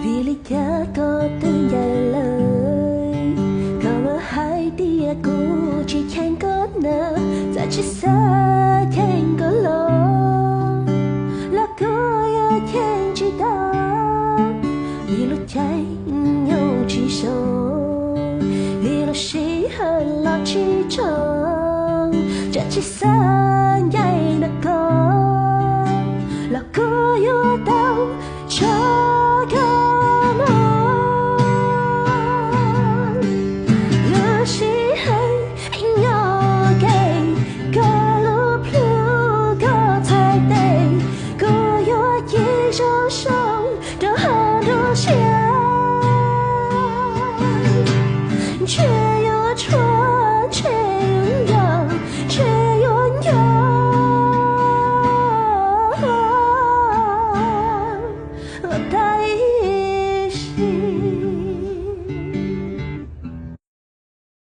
Vim li cas koj twb ncaim lawm, koj mas hais tias kuv tsis cheem koj na, txawm tsis xav cheem koj los, los kuj yuav cheem tsis tau. Vim lub caij nyoog tsis zoo, vim lub sij hawm los tsis tshua, txawm tsis xav ncaim na koj, los kuj yuav tau tso koj mus. Lub sij hawm nyob kev, koj lub plhu koj txhais tes, kuv yuav cia zoo zoo rau hauv nruab siab. Ntshe yuav tshua, ntshe yuav nco, ntshe yuav nco tag ib sim.